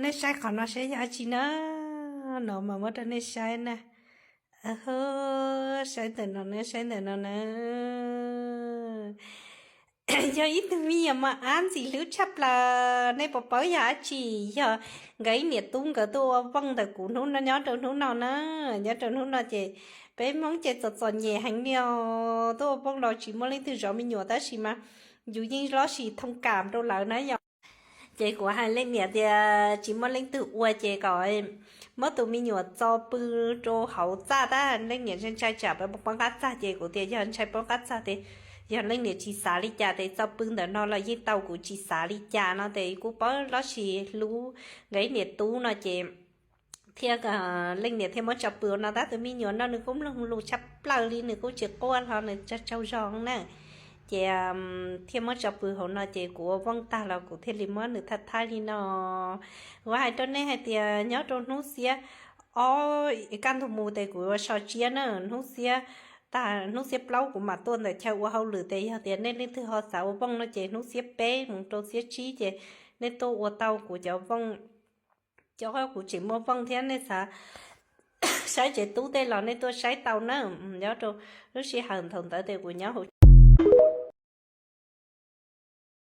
Nej saib qhov no saib yog dab tsi na, no mas muab rau nej saib na. Saib ntawm no na, saib ntawm no na. Yog ib tug me nyuam mos av ntxim hlub tshaj plaws, nej puas paub yog dab tsi? Yog nkawd ib niam tub nkawd tuaj ua vooj ntawm kuv hnub no, nyob rau hnub no na. Nyob rau hnub no ces peb Hmoob ces txom txom nyem heev li os, tuaj ua vooj los tsis muaj leej twg zov me nyuam tab sis mas yus yeej loj sis thoob kam rau lawv na yom. Ces kuv hais leej niam tias tsis muaj leej twg ua ces kom muab tus me nyuam txo pw rau hauv txaj tab. Leej niam ntshai ntshai tsam peb poob qab txaj ces kuv tias yog ntshai poob qab txaj ces yog leej niam tsis xav li cas ces txo pw ntawm no los yeej tau, kuv tsis xav li cas no ces kuv paub loj sis hlub nkawd ib niam tub no ces thiaj, leej niam thiaj muab tso pw no tab. Tus me nyuam no nws kuj mloog lus tshaj plaws li, nws kuj tsis quaj hlo, nws tsaug zog na. Ces thiaj muab tso pw hauv no ces kuv ua vooj tag los kuv thiaj li muab nws thaij thaij li no. Kuv hais rau nej hais tias nyob rau hnub xiab ob kaj ntug mus ces kuv ua so tsiab na, hnub xiab tag, hnub xiab plaub kuv mam tuaj ntawm chaw ua hauj lwm ces yog tias nej leej twg ho xav ua vooj no ces hnub xiab peb mus rau xiab tsib ces nej tuaj ua tau kuv cov vooj. Cov kuv tseem muaj vooj thiab, nej xav saib tsev tub tej los nej tuaj saib tau na. Nyob rau lub sij hawm thaum ntawd ces kuv nyob hauv